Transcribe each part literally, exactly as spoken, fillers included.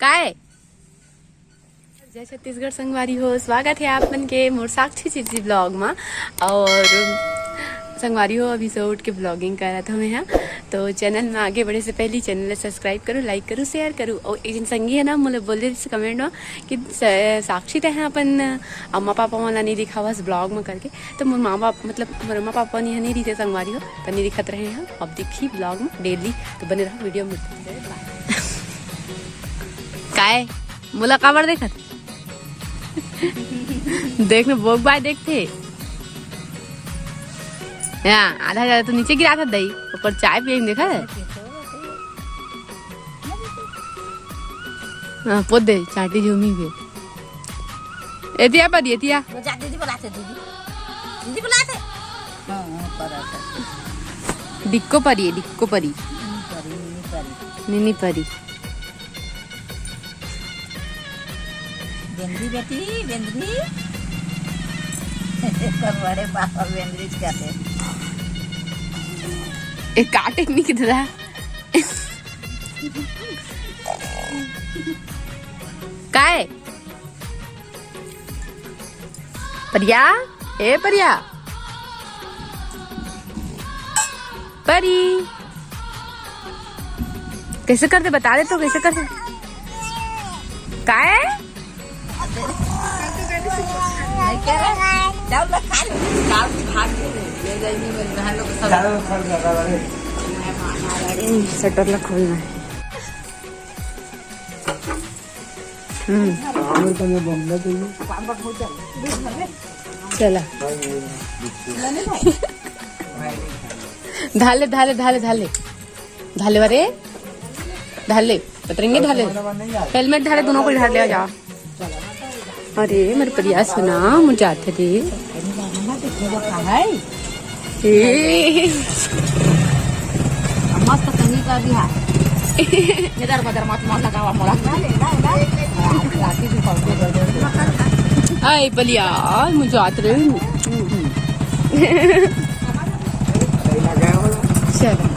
काय? जय छत्तीसगढ़ संगवारी हो, स्वागत है आप मन के मोर साक्षी चिरजी ब्लॉग मा। और संगवारी हो, अभी से उठ के ब्लॉगिंग करत हवे हा। तो चैनल में आगे बढ़े से पहली चैनल ला सब्सक्राइब करू, लाइक करू, शेयर करू। और एक जन संगी है ना, मोला बोले रिहिस कमेंट में कि स-, साक्षी, तैं हा अपन अम्मा पापा मन ला नहीं दिखावस ब्लॉग में करके। तो मोर माँ बाप, मतलब मोर अम्मा पापा नहीं, नहीं रहिते संगवारी हो, तो नहीं दिखत रहे हैं। अब दिखी ब्लॉग में डेली, तो बने रहो वीडियो में। काय? मोला काबर देखत? देख ना, बोक बाय देखते। हाँ, आधा ज्यादा तो नीचे गिरा था दही, ऊपर चाय पिए देखा है। हाँ, पोत दे, चाटी झूमी के। एतिया पर, एतिया। वो जा, दीदी बुलाते, दीदी। दीदी बुलाते। हाँ, हाँ, पर आता। डिक्को परी है, डिक्को परी। मिनी परी, मिनी परी। मिनी परी। बेंदरी बेटी, बेंदरी। एकर बड़े पापा बेंदरी च कहते। ए, काटे नहीं किधर है? काय? परिया, ए परिया, परी, कैसे करते बता दे तो, कैसे करते? काय? शटर ला खोलना है। हम्म। चला। धाले, धाले, धाले, धाले। धाले वारे। धाले। पतरंगे धाले। हेलमेट धाले, दोनों को धाले आ जाओ। अरे, मेरे परिया सुना, मुझे आते दे। ए। मस्त कहीं का भी है। इधर उधर मत, मत लगावा मोला। आए बलिया, मुझे आते रहे। चलो।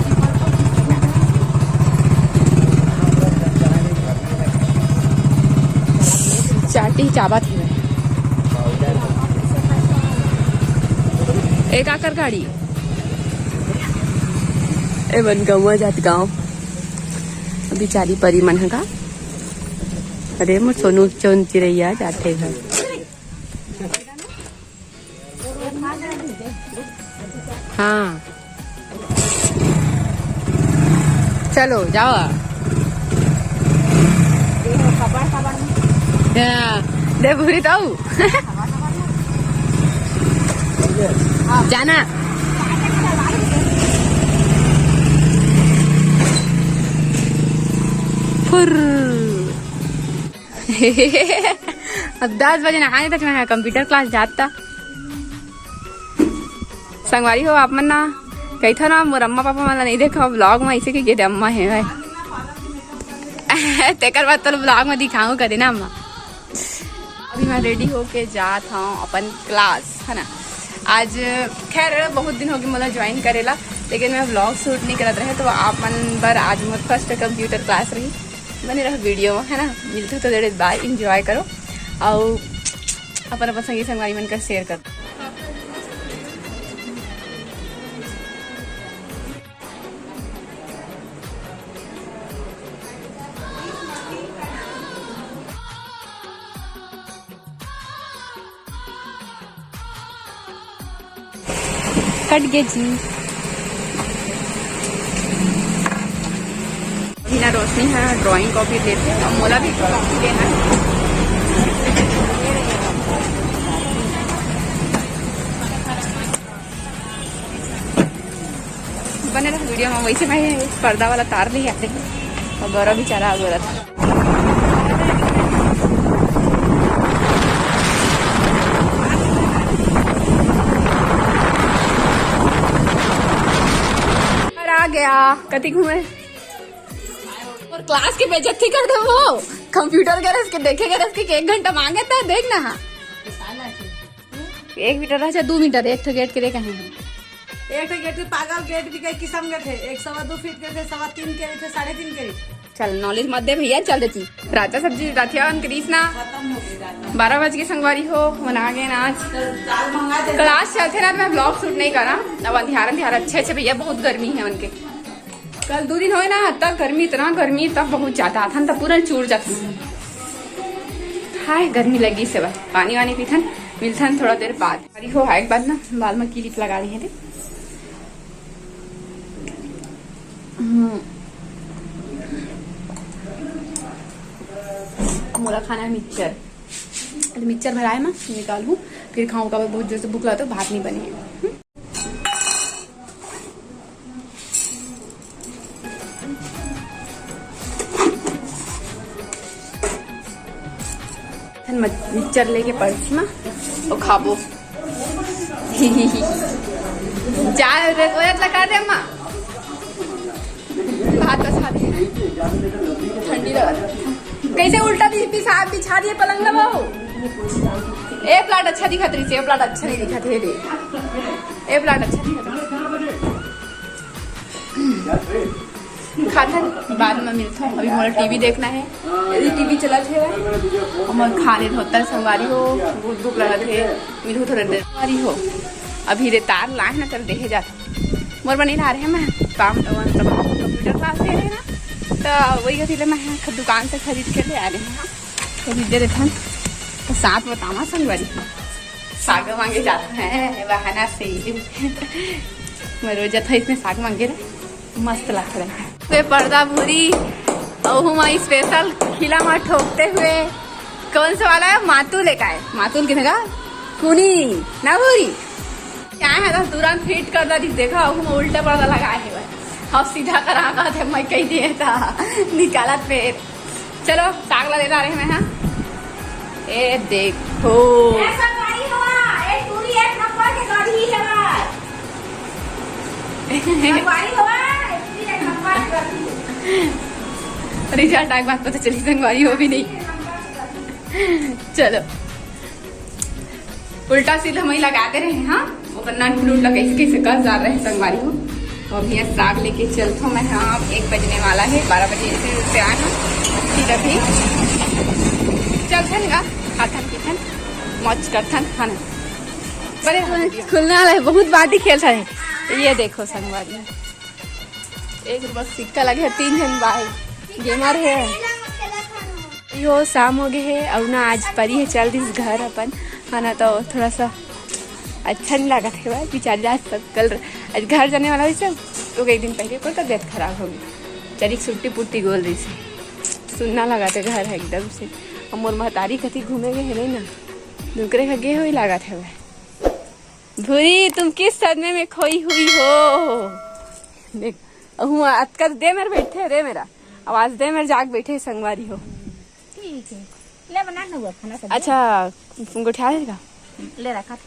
चाटी चाबत हे। एक आकर गाड़ी। ए मन गौवा जात गाँव। अभी चारी परी मन ह का। अरे मोर सोनू चौन चिरैया जाते घर। हाँ। चलो, जाओ। हाँ, दे पूरी तो। जाना। फुर। अब दस बजे नहाने तक मैं कंप्यूटर क्लास जाता। संगवारी हो, आप मन ना कहिथो ना, मोर अम्मा पापा मन ला नहीं देखा ब्लॉग में, ऐसे कहिके दे अम्मा है भाई। तेकर बाद तो ब्लॉग में दिखाऊं कदे ना अम्मा। अभी मैं रेडी होके जात हूँ अपन क्लास, है ना। आज खैर बहुत दिन हो गए मोला ज्वाइन करेला, लेकिन मैं ब्लॉग शूट नहीं करत रहे, तो आप मन बर आज मोर फर्स्ट कंप्यूटर क्लास रही। बने रहो वीडियो में, है ना। मिलते तो देर बाद एंजॉय करो, और अपन अपन संगी संगवारी मन का शेयर कर। कट गे जी। अभी ना रोशनी है, ड्राइंग कॉपी लेते हैं, और मोला भी कॉपी लेना है। बने रहो वीडियो में। वैसे मैं पर्दा वाला तार नहीं आते हैं, और गौरव बेचारा आगे रहा। और आ गया, कति घूमे। और क्लास के बेइज्जती कर दे वो। कंप्यूटर करे उसके, देखे करे उसके, एक घंटा मांगे था, देख ना। हाँ, एक मीटर रह, अच्छा, दो मीटर, एक ठो गेट के रे कहे हैं। एक ठो गेट के पागल गेट भी कई किस्म के थे, एक सवा दो फीट के थे, सवा तीन के थे, साढ़े तीन के थे। चल, नॉलेज मत दे भैया, चल देती। रायता सब्जी राठिया बन करिस ना। बारह बज के संगवारी हो, बना गए ना आज। क्लास चलथे ना, तो मैं ब्लॉग शूट नहीं करा। अब अंधियार अंधियार अच्छे अच्छे भैया, बहुत गर्मी है उनके। कल दो दिन होए ना, तब गर्मी, इतना गर्मी, तब बहुत ज्यादा था, तब पूरा चूर जाता। हाय, गर्मी लगी से बस। पानी वानी पीथन, मिलथन थोड़ा देर बाद। अरे हो, एक बात ना, बाल में क्लिप लगा ली है रे। हम्म। मोला खाना है मिक्सचर। अरे मिक्सचर भराए मैं निकालूँ, फिर खाऊँ। का बहुत जोर से भूख लगा तो भात नहीं बने। हम्म। मिक्सचर लेके पड़थी माँ, ओ खाबो। जा रे, ओया ला कर दे माँ। भात बस खाते हैं। ठंडी लगा। कैसे उल्टा भी पिसाब बिछा दिए पलंग ला वो। ए प्लाट अच्छा दिखत रही, ए प्लाट अच्छा नहीं दिखत है रे। ए प्लाट अच्छा दिखत रही। खाथन, बाद में मिलथों। अभी मोला टीवी देखना है। यदि टीवी चलत है, हम खा ले धोतल संगवारी हो, बहुत भूख लगत है। मिलहू थोड़ा देर संगवारी हो। अभी रे तार लाए ना, चल देखे जात। मोर बने ला रहे हैं मैं काम, तो मतलब कंप्यूटर क्लास दे रहे हैं ना, तो वही कथी ले मैं दुकान से खरीद के ले आ रहे हैं। खरीद दे देथन, तो साथ बतावा संगवारी। साग मांगे जाता है बहाना से। मैं रोज जाता हूँ, इसमें साग मांगे रहे, मस्त लगता है। वे पर्दा भूरी, अहू मा स्पेशल खिला मा ठोकते हुए। कौन से वाला है? मातू लेका है, मातुल के का कुनी ना भूरी। क्या है तो तुरंत फिट कर दी। देखा, अहू मा उल्टा पर्दा लगा है भाई। अब सीधा करा का थे, मैं कह दिए था, निकालत फिर। चलो, साग ला लेना रहे मैं, हाँ। ए देखो। ऐसा गाड़ी हवा, ए टूरी एक नंबर के गाड़ी ही हवा। गाड़ी हवा, ए टूरी एक नंबर के गाड़ी। अरे जा, टाइम बात पता चली, संगवारी हो भी नहीं। चलो, उल्टा सीधा वहीं लगा दे रहे हैं, हाँ। ओकर नट फ्लूट ला कैसे कैसे कस जा रहे हैं संगवारी हो। तो अभी ये साग लेके चलथो मैं, हाँ, एक बजने वाला है, बारह बजे से, से आए हैं, फिर अभी चलथन गा, खाथन पीथन, मौज करथन, है ना। बड़े खुलने वाला है, बहुत बाटी खेल रहे हैं। ये देखो संगवारी, एक रुपया सिक्का लगे है, तीन जन भाई गेमर है। यो शाम हो गए है, अउ ना आज परी है चल दिस घर अपन, है ना, तो थोड़ा सा अच्छा नहीं लगा था भाई, बेचारी आज तक कल, आज घर जाने वाला है सब, तो एक दिन पहले ओकर तबियत खराब हो गई, चली छुट्टी पुट्टी गोल रही से, सुन्ना लगा था घर है एकदम से। अब मोर महतारी कथी घूमे गए है नहीं ना, दुकरे का गे हुई लगा था भाई। भूरी, तुम किस सदमे में खोई हुई हो? देख, अहू अतका दे मेर बैठे रे मेरा, आवाज दे मेर जाग बैठे संगवारी हो। ठीक है, ले बना ना हुआ खाना सब। अच्छा, गोठिया देगा? ले रखा।